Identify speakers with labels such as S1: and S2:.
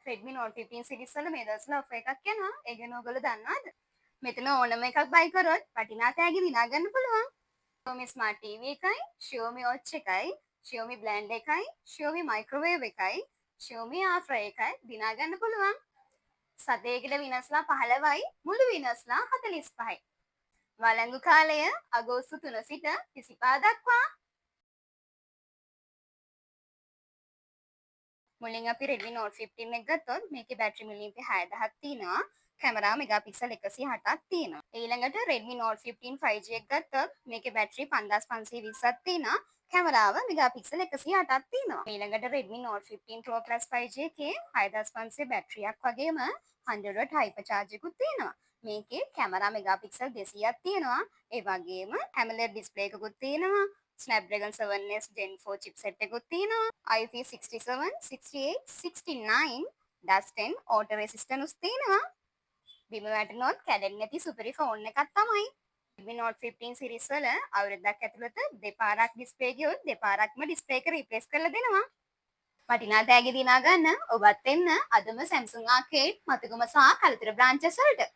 S1: Redmi Note 15 series වල මේ දවස්වල ඔෆර් එකක් යනවා. ඒ ගැන ඔයගොල්ලෝ දන්නවද? මෙතන ඕනම එකක් බයි කරොත් වටිනා තෑගි දිනා ගන්න පුළුවන්. Xiaomi Smart TV එකයි, Xiaomi Watch එකයි, Xiaomi Blender එකයි, Xiaomi Microwave එකයි, Xiaomi Air Fryer එකයි දිනා ගන්න පුළුවන්. සතයකට විනර්ස්ලා 15යි, මුළු විනර්ස්ලා 45යි. වළංගු කාලය අගෝස්තු 3 සිට 25 දක්වා. මුලින් අපි Redmi Note 15 එක ගත්තොත් මේකේ බැටරි මිලිඇම්පියර් 6000ක් තියෙනවා. කැමරා මෙගාපික්සල් 108ක් තියෙනවා. ඊළඟට Redmi Note 15 5G එක ගත්තොත් මේකේ බැටරි 5520ක් තියෙනවා. කැමරාව මෙගාපික්සල් 108ක් තියෙනවා. ඊළඟට Redmi Note 15 Pro Plus 5G එකේ 6500 බැටරියක් වගේම 100 watt hyper charge එකකුත් තියෙනවා. මේකේ කැමරා මෙගාපික්සල් 200ක් තියෙනවා. ඒ වගේම AMOLED display එකකුත් තියෙනවා. Snapdragon 7s Gen 4 chipset එකකුත් තියෙනවා. IP67, 68, 69 dust and water resistance උත් තියෙනවා. බිම වැටුනොත් කැඩෙන්නේ නැති සුපිරි ෆෝන් එකක් තමයි. Redmi Note 15 series වල අවුරුද්දක් ඇතුළත දෙපාරක් ඩිස්ප්ලේ ගියොත් දෙපාරක්ම ඩිස්ප්ලේ එක රීප්ලේස් කරලා දෙනවා. වටිනා තෑගි දිනා ගන්න ඔබත් එන්න අදම Samsung Arcade Matugama සහ කළුතර බ්‍රාන්චස් වලට.